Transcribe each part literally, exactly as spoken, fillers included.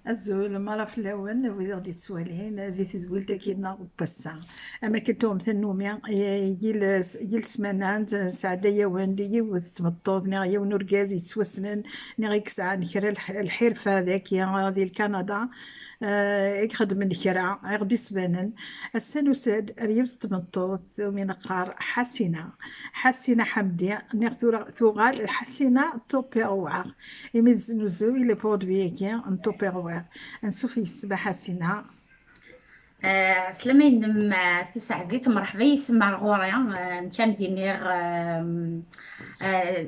Azul, mara fell-awen, wid i ɣ-d-yettwalin di tedwilt-agi-nneɣ n wass-a. Am akken tuɣem tannumi, yal, yal ssmana nesɛedda-yawen-d yiwet n tmeṭṭut neɣ yiwen urgaz yettwassnen neɣ i yesɛan kra lḥ-, lḥirfa dagi di Lkanada, eh, i ixeddmen kra, i ɣ-d-isbanen. Ass-a nusa-d ar yiwet n tmeṭṭut umi neqqar Ḥasina. Ḥasina Ḥamdi, niɣ tura tuɣal Ḥasina Tupperware. Imi tesnuzuy les produits-agi n Tupperware. Ansuf yes-s a Ḥasina. Ɛeslama-inem, ah, Taseɛdit, mṛeḥba yes-m ar ɣur-i. Ah, amek ara m-d-iniɣ, ah, ah,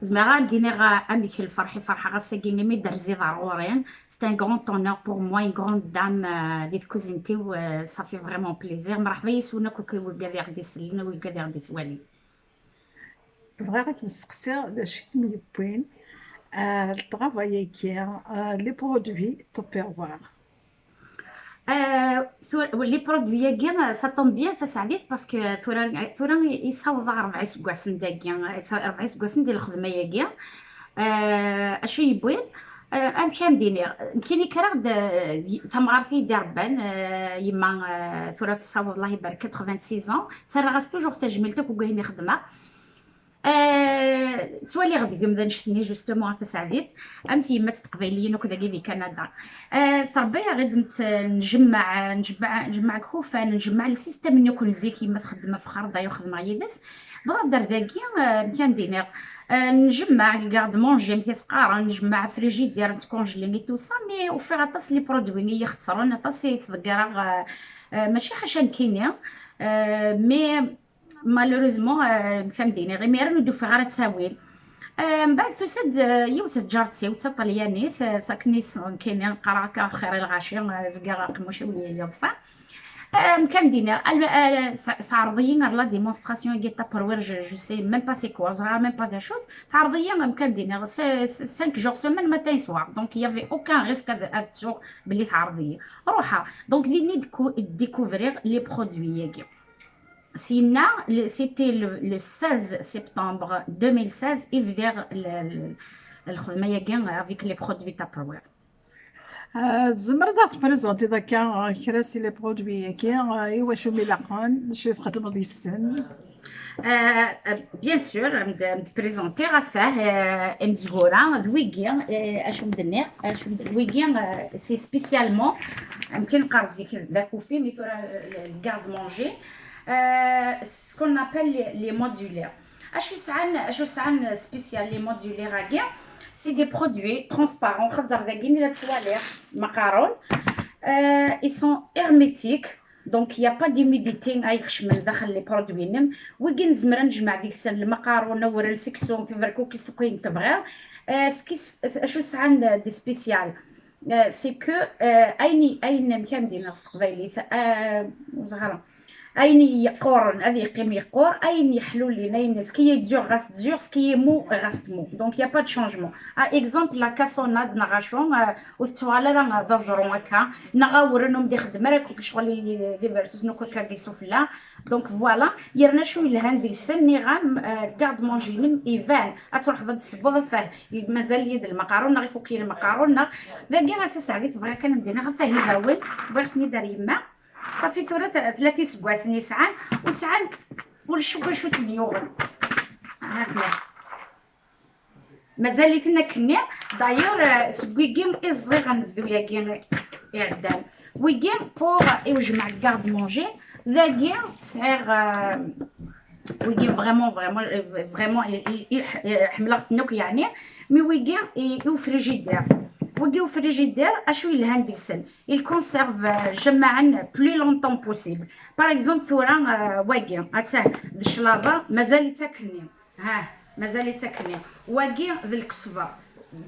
zemreɣ ad m-d-iniɣ, ah, amek lferḥ i ferḥeɣ ass-agi imi d-terziḍ ar ɣur-i. C'est un grand honneur pour moi, une grande dame, ah, di tkuzint-iw, ah, ça fait vraiment plaisir. Mṛeḥba yes-wen akk, akk wigad i ɣ-d-isellen, wigad i ɣ-d-ittwalin. Bɣiɣ ad kem-steqsiɣ d acu i kem-yewwin ar le travail-agi, ar les produits Tupperware? Euh, tura, les produits-agi, ça tombe bien, Taseɛdit, parce que tura, tura yessaweḍ ɣer rebɛa iseggasen dagi, rebɛa iseggasen di lxedma-agi. Euh, acu yewwin? Euh, amek ara m-d-iniɣ? Nekkini kkreɣ-d, euh, tamɣart i yi-d-irebban, euh, yemma, euh, tura tessaweḍ, Allah ibarek, quatre-vingt-six ans, ttarraɣ-as toujours tajmilt akk deg wayen i xedmeɣ. Euh, ttwaliɣ deg-m d annect-nni, justement, a Taseɛdit, am tyemmat n teqbayliyin akk dagi di Kanada. Euh, trebba-yaɣ-id nett-, njemmeɛ, njemmeɛ, njemmeɛ deg ixufan, njemmeɛ le système-nni akk n zik, yemma txeddem ɣef xerḍa, xedmeɣ yid-s. Bɣiɣ-d ar dagi, euh, amek ara m-d-iniɣ, euh, njemmeɛ deg garde-manger, amek i s-qqaren, njemmeɛ frigidaire, nettcongelé et tout ça, mais ufiɣ aṭas les produits i yi-ixettren, aṭas i ttḍeggireɣ, euh, euh, mačči ḥaca nekkini, euh, mais malheureusement, euh, amek ara m-d-iniɣ, imiren ur d-ufiɣ ara ttawil. Euh, mbeɛd tusa-d, euh, yiwet n tǧaret-iw, d taṭalyanit, euh, akken i s-, nekkini qqareɣ akka xir i lɣaci, euh, zgiɣ aqemmuc-iw yeḍsa. Euh, amek ara m-d-iniɣ, al-, euh, t-, teɛreḍ-iyi ɣer la démonstration-agi n Tupperware, je, je sais même pas c'est quoi, ur ẓriɣ même pas d acu-t. Teɛreḍ-iyi, amek ara m-d-iniɣ, c-, c-, cinq jours semaine, matin et soir. Donc, il y avait aucun risque ad, ad ttuɣ belli teɛreḍ-iyi. Ruḥeɣ. Donc, dinni i décou-, découvriɣ les produits-agi. Syenna, le, c'était le, le seize septembre deux mille seize i bdiɣ le, le, lxedma-agi avec les produits Tupperware. Ah, tzemreḍ ad ɣ-tprezentiḍ akka, ah, kra si les produits-agi, ah, i wacu mi laqen, acu i txeddmeḍ yes-sen? Euh, euh, bien sûr, ad m-d-, ad m-d-présentiɣ, atah, euh, imezwura d wigi, euh, acu m-d-nniɣ, acu m-d-, wigi, euh, c'est spécialement, amek i neqqar zik d akufi, mais tura, euh, le garde-manger, euh, ce qu'on appelle les, les modulaires. Acu sɛan, acu sɛan spécial les modulaires-agi? C'est des produits transparents, xaṭer dagi i la ttwaliɣ maqarun. Euh, ils sont hermétiques, donc il y a pas d'humidité ay ikecmen daxel les produits-nnem. Wigi nezmer ad nejmeɛ deg-sen lmaqarun, awren, seksu, tiberkukist, akk ayen tebɣiḍ. Euh, ce qui s-, acu sɛan de spécial? Euh, c'est que, euh, ayen i, ayen, amek ara m-d-iniɣ s teqbaylit, euh, ur ẓriɣ ara. Ayen yeqquren ad yeqqim yeqqur, ayen yeḥlulin, ayen, ce qui est dur reste dur, ce qui est mou reste mou. Donc, il y a pas de changement. Ah, exemple, la cassonade, neɣ acu, euh, ur tettuɣal ara d aẓru akka, neɣ awren ur m-d-ixeddem ara akk ccɣel i, d ibersus, akk akka di sufella. Donc, voilà, yerna acu yelhan deg-sen, nniɣ-am, euh, garde-manger-inem iban, ad truḥeḍ ad d-tessewweḍ, atah, mazal-iyi d lmaqarun, neɣ ifuk-iyi lmaqarun, neɣ, dagi a Taseɛdit, bɣiɣ kan ad m-d-iniɣ, atah, ibawen, wwiɣ-ten-id ar yemma. Safi tura t-, tlata iseggasen i sɛan, u sɛan ulac akk acu ten-yuɣen. Ha-ten-a. Mazal-iten akkenni. D'ailleurs, euh, seg wigi i ẓẓiɣ anebdu-yagi iɛeddan. Wigi pour i wejmeɛ garde-manger. Dagi sɛiɣ, euh, wigi vraiment, vraiment, euh, vraiment, i, i, i, ḥemmleɣ-ten akk, yeɛni. Mais wigi i, i ufrijider. Wigi ufrijider, acu yelhan deg-sen? Il conserve, euh, jemɛen plus longtemps possible. Par exemple, tura, euh, wagi, atah, d cclaḍa, mazal-itt akkenni. Ha, mazal-itt akkenni. Wagi d lkesber.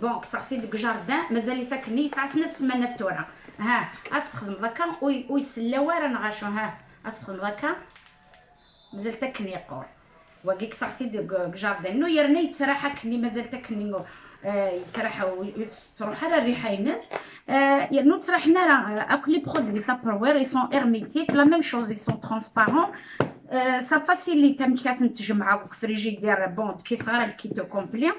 Bon, kkseɣ-t-id deg jardin, mazal-it akkenni, yesɛa snat ssmanat tura. Ha, ad s-txedmeḍ akka, ur, ur isellaw ara neɣ acu, ha, ad s-txedmeḍ akka, mazal-t akken yeqqur. Wagi kkseɣ-t-id deg, deg jardin. Nu yerna yettraḥ akkenni, mazal-t akkenni, eh, yettraḥ, ur, ur tettruḥ ara rriḥa-ines. Eh, yerna ur ttraḥen ara, eh, akk les produits Tupperware, ils sont hermétiques, la même chose, ils sont transparents. Euh, ça facilite amek ad ten-tjemɛeḍ deg frigidaire, bon, d-kkiseɣ ara le kit complet.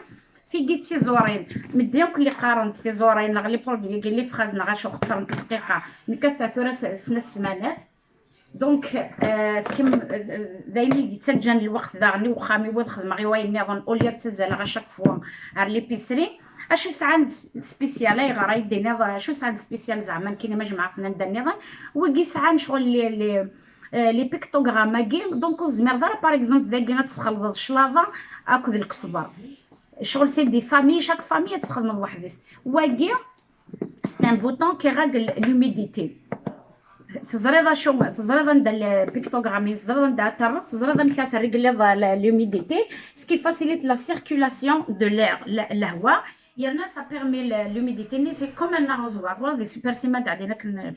Tigi d tiẓurin, medden akk li qqaren d tiẓurin neɣ les produits-agi, les fraises neɣ acu, xeṣrent dqiqa. Nekk ata tura s- snat ssmanat. Donc, euh, s kim, euh, d ayen i d-yettaǧǧan lweqt daɣen i uxxam-iw ad xedmeɣ i wayen nniḍen, au lieu ad ttazzaleɣ à chaque fois ar l'épicerie. Acu sɛan d spécial, ayɣer ay d-tiniḍ acu sɛan d spécial zeɛma nekkini ma jemɛeɣ-ten anda nniḍen? Wigi sɛan ccɣel les, les, euh, les pictogrammes-agi, donc ur tezmireḍ ara, par exemple, dagi ad tesxelḍeḍ claḍa akked lkesber. Ccɣel c'est des familles, chaque famille ad txedmeḍ weḥd-s. Wagi, c'est un bouton qui règle l'humidité. Teẓriḍ acu, teẓriḍ anda le pictogramme, teẓriḍ anda ad terreḍ, teẓriḍ amek ad terregliḍ la- l'humidité, ce qui facilite la circulation de l'air, la- lehwa. Yerna ça permet le- l'humidité, c'est comme un arrosoir. Voilà, des super ciment ad ɛedin akken ad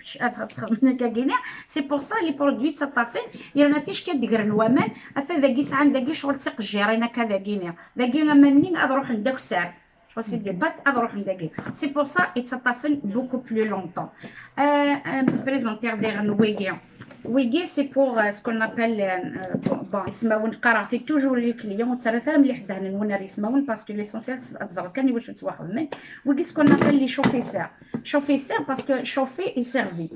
txedmeḍ akka gini. C'est pour ça les produits ttaṭṭafen, yerna ticki ad d-gren waman, ata dagi sɛan dagi ccɣel d tiqejjirin akka dagini. Dagi aman-nni ad ruḥen d akessar. Je crois que c'est des pâtes ad ruḥen dagi. C'est pour ça i ttaṭṭafen beaucoup plus longtemps. Euh, euh, présenter diɣen wigi. Wigi, c'est pour euh, ce qu'on appelle, euh, euh, bon, bon, ismawen qqareɣ-t toujours les clients, ur ttarrat ara mliḥ ddehn-nwen ar ismawen, parce que l'essentiel ad teẓreḍ kan iwacu ttwaxedmen. Wigi, ce qu'on appelle les chauffisseurs. Chauffisseurs, parce que chauffer et servir.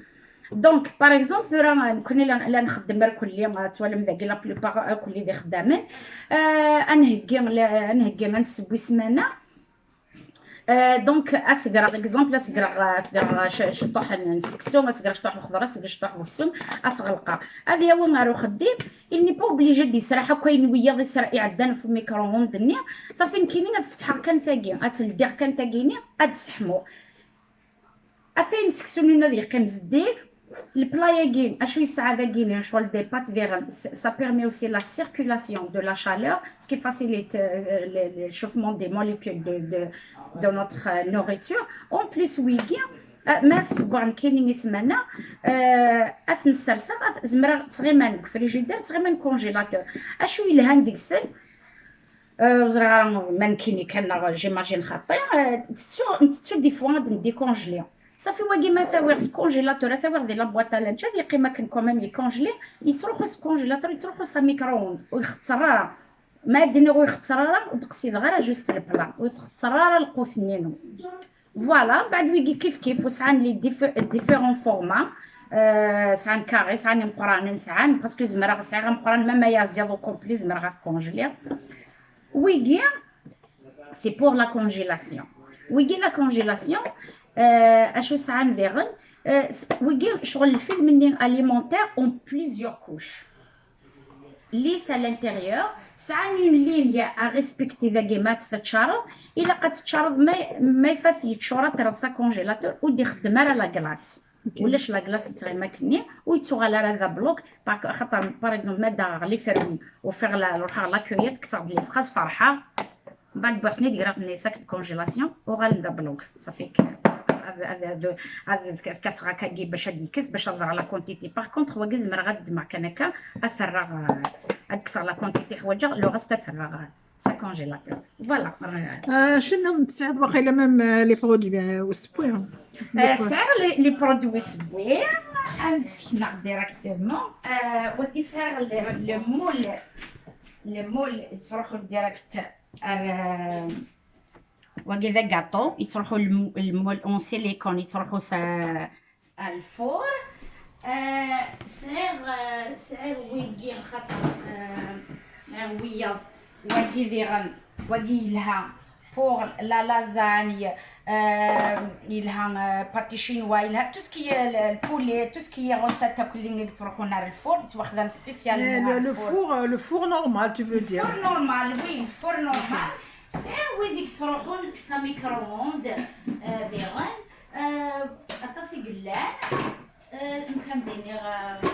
Donc, par exemple, tura nekkni la la nxeddem irkelli, ad twalam dagi la plupart irkelli d ixeddamen. Euh, ad nheggi la- ad nheggi ad nesseww ssmana. Euh, donc, ad segreɣ, exemple, ad segreɣ, ad segreɣ c- ciṭuḥ n seksu, ad segreɣ ciṭuḥ n lxeḍra, ad segreɣ ciṭuḥ n weksum, ad t-ɣelqeɣ. Ad yawi ar uxeddim, il n'est pas obligé ad yesraḥ akk ayen wiyaḍ isra- iɛeddan ɣef umicro-ondes-nni. Ṣafi, nekkini ad fetḥeɣ kan tagi, ad tt-ldiɣ kan tagini, ad d-sseḥmuɣ. Atan seksu-nni ad yeqqim zeddig. Le plat-agi, acu yesɛa dagini, ccɣel des pâtes diɣen, ça permet aussi la circulation de la chaleur, ce qui facilite euh, le- le- l'échauffement des molécules de, de, de notre euh, nourriture. En plus, wigi, euh, ma ssewweɣ nekkini i ssmana, euh, ad ten-sserseɣ, ad- zemreɣ ttɣiman deg frigidaire, ttɣiman deg congélateur. Acu yelhan deg-sen? Euh, ur ẓriɣ ara ma nekkini kan neɣ j'imagine xaṭi. Euh, ntettu ntettu des fois ad ndécongelé. Safi, wagi ma tawiɣ s congélateur, ad tawiɣ di la boîte à lunch, ad yeqqim akken quand même ycongelé, yettruḥu s congélateur, yettruḥu s micro-ondes, ur ixetter ara. Ma ad d-iniɣ ur ixetter ara, ur d-qsideɣ ara, juste le plat, ur ixetter ara lqut-nni. Voilà, mbeɛd wigi kif kif, u sɛan les diff- différents formats. Euh, sɛan carré, sɛan imeqqranen, sɛan, parce que zemreɣ sɛiɣ ameqqran, même ay aziḍ au complet, zemreɣ ad t-congelé. Wigi, c'est pour la congélation. Wigi, la congélation, euh, acu sɛan diɣen? Euh, s- wigi, ccɣel lfilm-nni alimentaire en plusieurs couches. Lisse à l'intérieur, sɛan une ligne à respecter dagi ma tettcareḍ, ilaq ad tettcareḍ ma ma ifat yeččur ad terreḍ s congélateur, ur d-ixeddem ara la glace. Ulac la glace yettɣima akkenni, ur yettuɣal ara d abloc, par, axaṭer, par exemple, ma daɣeɣ les fruits, ufiɣ la, ruḥeɣ la cueillette, kkseɣ-d les fraises, ferḥeɣ, mbeɛd wwiɣ-ten-id, greɣ-ten les sacs de congélation, uɣalen d abloc. Safi k-, ad, ad, ad, ad kkateɣ akkagi bac ad yekkes, bac ad ẓreɣ la quantité. Par contre, wagi zemreɣ ad ddmeɣ kan akka, ad t-rreɣ, euh, ad kkseɣ la quantité ḥwaǧeɣ, le reste ad t-rreɣ, euh, s congélateur. Voilà. Euh, شنو tesɛiḍ waqila même, euh, les produits, euh, n usewwi? Euh, sɛiɣ les, les produits n usewwi, ad d-sekneɣ directement. Euh, wagi sɛiɣ le, le moule, le moule yettruḥu direct ar, euh, wagi d agaṭu, yettruḥu le mou- le moule en silicone, yettruḥu s, ar lfur. Euh, sɛiɣ, euh, sɛiɣ wigi xaṭer, euh, sɛiɣ wiyaḍ, wagi diɣen, wagi yelha pour la lasagne, euh, yelha, euh, pâté chinois, yelha tout ce qui est le, le poulet, tout ce qui est recette akk-nni i yettruḥun ar lfur, yettwaxdam spécialement Le, ar le lfur. Four, euh, le four normal, tu veux dire? Four normal, oui, le four normal. Sɛiɣ wid i yettruḥun s micro-ondes, euh, diɣen, euh, aṭas i yellan. Euh, amek am d-iniɣ, euh,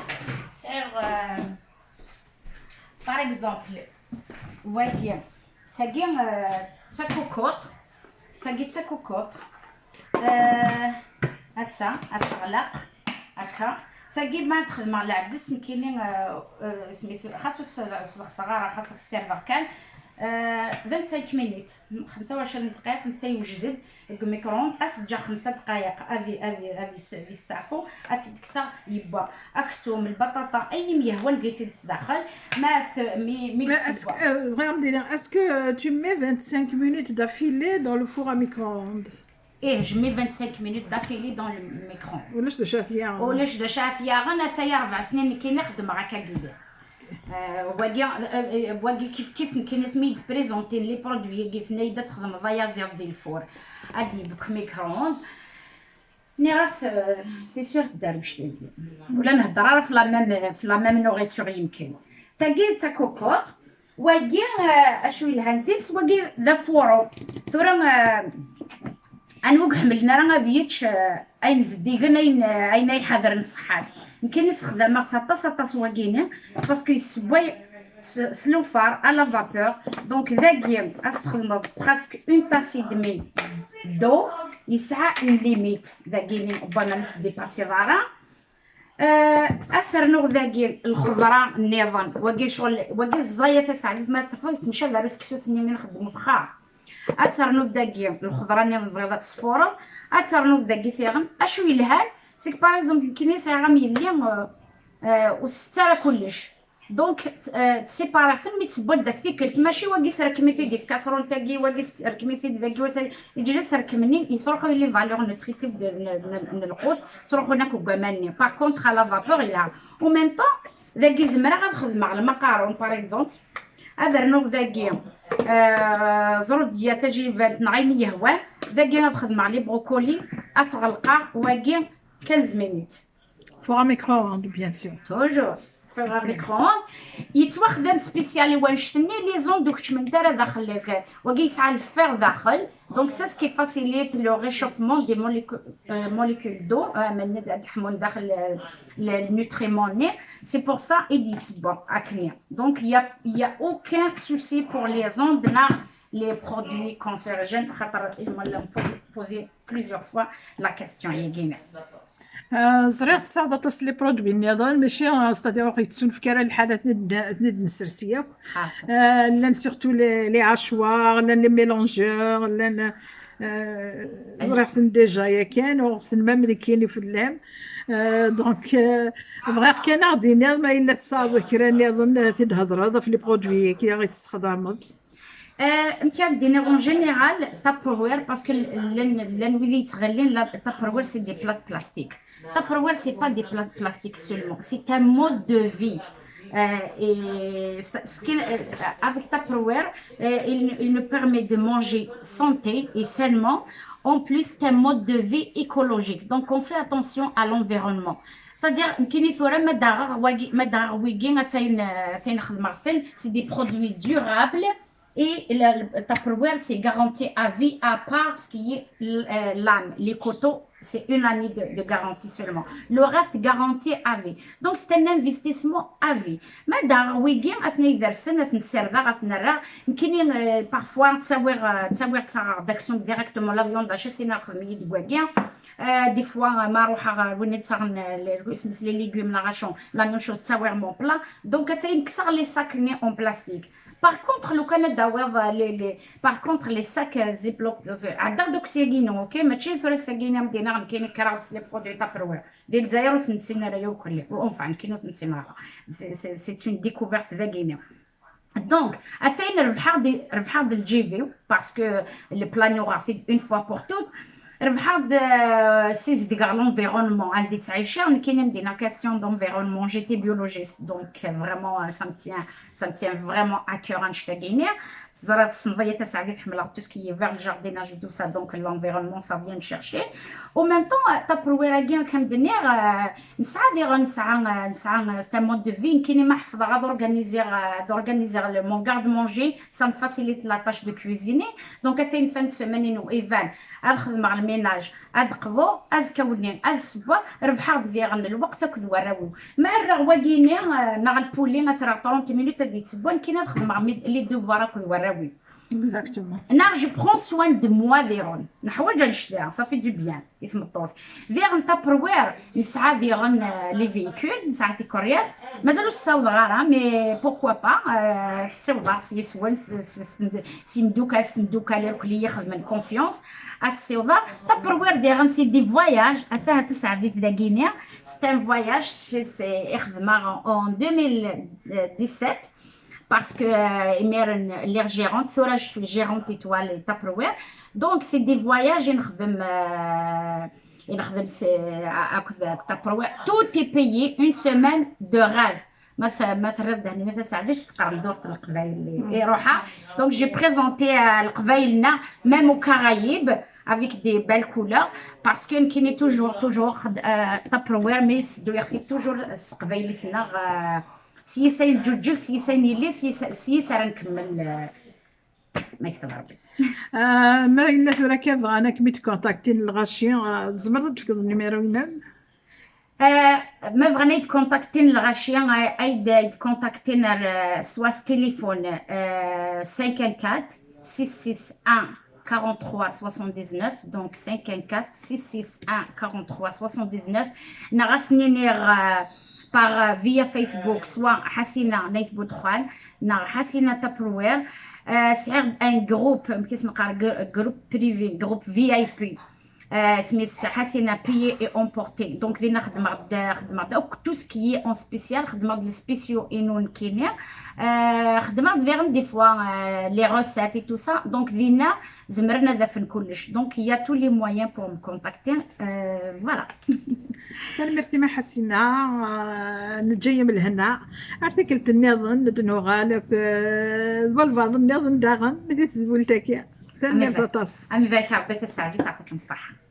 sɛiɣ, euh, par exemple, wagi, tagi, euh, d takukuṭ, tagi d takukuṭ. Euh, akka, ad teɣleq, akka. Tagi ma ad xedmeɣ lɛedda-s nekkini, euh, euh, isem-is, xas ur s-, ur s-lexṣeɣ ara, xas ur s-ssirdeɣ kan. آه، vingt-cinq minutes، خمسة وعشرين دقيقة، نتا يوجد-د deg الميكرووند، افجع خمسة دقائق، افي افي افي س- افي السعفو، افي دكسا يبا اكسوم البطاطا اي ميهوان قيتي داخل. ما في مي مي بغيت ندير، est-ce que tu mets vingt-cinq minutes d'affilée dans le four à micro-ondes? ايه، je mets vingt-cinq minutes d'affilée dans le micro-ondes. ولاش دشات ليا؟ ولاش دشات ليا؟ غا انا ثايا ربع سنين كي نخدم هكا كيدير. آه، واقي، آه، آه، واقي كيف كيف يمكن اسمي يتبريزونتي لي برودوي كي ثنايدا تخدم ضيازيض ديال الفور. ادي بك ميكرووند. ني راس، آه، سي سور تدار واش تدير. ولا نهضر راه في لا ميم، في لا ميم نوغيتور يمكن. تاكي تا كوكوط، واقي، آه، اشوي الهندس، واقي ذا فورو. ثورة، آه، انوق حملنا راه غادي يتش، آه، اين زديقن، اين، آه، اين يحضر الصحات. يمكن يستخدم اطاس اطاس واقيني، باسكو يسوي س- سلوفار على فابور. دونك داكي استخدم presque une tasse et demie دو، يسعى ان ليميت داكي لي ربما نتديباسي ضارا. آه، اسرنوغ داكي الخضره النظام، واقي شغل، واقي الزايه تسعد ما تفوت تمشى لا روسكسوت ني نخدمو فخار. اسرنوغ داكي الخضره النظام بغيضه تصفورو. اسرنوغ داكي فيغن اشو يلهان، سيك باغ اكزومبل كيني ساعه غام يلي، آه، آه، وستة راه كلش. دونك، آه، تسيباريغ-تن مي تسبوات داك تيكلت، ماشي واقي سركمي في ديك كاسرون تاكي، واقي سركمي في داكي، وسري يجي سركمني يصرحوا لي فالور نوتريتيف ديال ن- ن- ن القوت، تروحوا ناكو كماني. باغ كونتر على فابور يلعب. او ميم طون داكي زمرة غنخدم على المقارون باغ اكزومبل، ادرنوغ داكي، آه، زرودية تجيبات نغيمي يهوان، داكي غنخدم على لي بروكولي، افغلقه واقي quinze minutes. Four à micro-ondes, bien sûr. Toujours. Four à micro-ondes. يتوخدم سبيسيال وانشتني لي زون دوك تشمن دار داخل الغير. وكي يسعى الفير داخل. Donc c'est ce qui facilite le réchauffement des molécules, euh, molécules d'eau, euh, من الحمول داخل ال- ال- النوتريمون ني. C'est pour ça il dit bon acné. Donc il y a, il y a aucun souci pour les ondes نا les produits cancérigènes. خاطر ils m'ont posé, posé plusieurs fois la question يا كينا. آه، زريغ تساعد تصل لي برودوي النظام، ماشي، آه، ستادير غيتسون في كرا الحالات ند ند نسرسيا. آه، لان سورتو لي لي هاشوار، لان لي ميلونجور، لان، آه، زريغ ثن ديجا يا كان وثن مام اللي كاين في اللام. آه، دونك، آه، بغيغ كان غادي نظام ما الا تصاوب كرا نظام تدهضر هذا في لي برودوي كي غيتستخدم. آه، كان دينا اون جينيرال تابروير، باسكو لان لان ويدي يتغلين لا تابروير سي دي بلاك بلاستيك. تابروير سي با دي بلاك بلاستيك سولمون، سي ان مود دو في. Euh, et ce, ce qu'il, euh, avec Tupperware, euh, il, il nous permet de manger santé et sainement. En plus, c'est un mode de vie écologique. Donc, on fait attention à l'environnement. C'est-à-dire, كيني ثورة ما داغ واقي، ما داغ ويقي، ثين، ثين خدمة ثين، c'est des produits durables. Et le, le Tupperware, c'est garanti à vie, à part ce qui est l- euh, lame, les coteaux, c'est une année de, de garantie seulement. Le reste, garanti à vie. Donc, c'est un investissement à vie. ما دار ويجي اثني درسن اثن السردة اثن الرا. يمكن، آه، parfois تصاوير، آه، تصاوير تصاغ داكسون ديريكتومون لا فيوند اش سينا خدمي دو بواكيا. آه، des fois، آه، ما روحها وين تصاغن، آه، اسم لي ليغوم لا غاشون لا ميم شوز تصاوير مون بلا. دونك ثين كسر لي ساكني اون بلاستيك. باغ كونتر لو كان داويض لي لي باغ كونتر لي ساك زيبلوك عندك دوك سياكينو، اوكي، ماشي فري ساكينو مدينه كاين كراغ لي برودوي تابروير ديال الجزائر وتنسينا راه يوكل اونفان كاين وتنسينا راه سي سي اون ديكوفيرت ذاكينو. دونك افين ربحها دي ربحها دي الجي في باسكو لي بلان يوغا في اون فوا بور توت. ربحها د سيز ديغا لونفيرونمون عندي تعيشها، كاينه مدينه كاستيون دونفيرونمون جيتي بيولوجيست دونك فريمون سامتيان سامتيان فريمون اكور انشتا كينيا. زرا الصنفيه تاع سعدي تحمل تو سكي فير الجارديناج دو سا دونك لونفيرونمون سا فيان شيرشي. او ميم طون تابروير كاين كم دنيغ نسعى ديغ نسعى نسعى ستا مود دو في كيني ما حفظ غاد اورغانيزيغ دورغانيزيغ مون غارد مونجي سا مفاسيليت لا طاش دو كويزيني. دونك ثين فان سيمانين و ايفان اد خدمغ الميناج اد قضو ازكاوني اد سبا ربحغ ديغن الوقت اكد وراوي. ما رغ واقيني ناغ البولي اثرا ثلاثين مينوت ادي تسبا كينا خدمغ لي دوفوار اكد وراوي. Exactement. Neɣ je prends soin de moi diɣen. Neḥwaǧ annect-a, ça fait du bien i tmeṭṭut. Diɣen Tupperware, nesɛa diɣen euh, les véhicules, nesɛa tikeryas. Mazal ur ssiwḍeɣ ara, mais pourquoi pas, euh, ssiwḍeɣ s yiswen, s- s- s- s imeddukal, s tmeddukal irkelli yexdmen confiance, ad ssiwḍeɣ. Tupperware diɣen c'est des voyages, atah taseɛdit dagini, c'est un voyage, c'est c'est- i xedmeɣ en deux mille dix-sept, parce que euh, imiren lliɣ gérante, tura je suis gérante étoile Tupperware. Donc c'est des voyages i nexdem euh, i nexdem c'est- akked Tupperware. Tout est payé, une semaine de rêve. Ma t- ma terriḍ Dahni, ma taseɛdit, teqqar ddurt n Leqbayel iruḥa. Donc j'ai présenté euh, Leqbayel-nneɣ, même aux Caraïbes, avec des belles couleurs, parce que nekkini toujours toujours xed- euh, Tupperware, mais yesseddu-yaɣ-t-id toujours s teqbaylit-nneɣ euh, s yis ay neǧǧuǧǧeg, s yis ay nilli, s yis s yis ara nkemmel euh, ma yekteb Rebbi. Ah, ma yella tura akka bɣan ad kem-id-contactin lɣaci, ah, tzemreḍ ad d-tefkeḍ numéro-inem? Euh, ma bɣan ad yi-d-contactin lɣaci, euh, ad yi-d-contactin ar euh, soit téléphone euh, cinq un quatre six six un quarante-trois soixante-dix-neuf, donc cinq un quatre six six un quarante-trois soixante-dix-neuf, neɣ ad sen-iniɣ euh, par euh, via Facebook, soit Hassina n Ayt Budxan, neɣ Hassina Tupperware. Euh, sɛiɣ un groupe, amek i s-neqqar, gr- groupe privé, groupe V I P. Euh, isem-is Hassina Payer et Emporter. Donc dinna xedmeɣ-d xedmeɣ-d akk tout ce qui est en spécial, xedmeɣ-d les spéciaux inu nekkini. Euh, xedmeɣ-d diɣen des fois euh, les recettes et tout ça. Donc dinna zemren ad afen kullec. Donc il y a tous les moyens pour me contacter. Euh, voilà. Tanemmirt-im a Ḥasina, ah, neǧǧa-yam lehna. Ar tikkelt nniḍen ad nuɣal ak- eh, d walbaɛḍ nniḍen daɣen di tedwilt-agi. Tanemmirt aṭas. Am ibarek Rebbi, taseɛdit, yeɛṭikem ṣṣeḥḥa.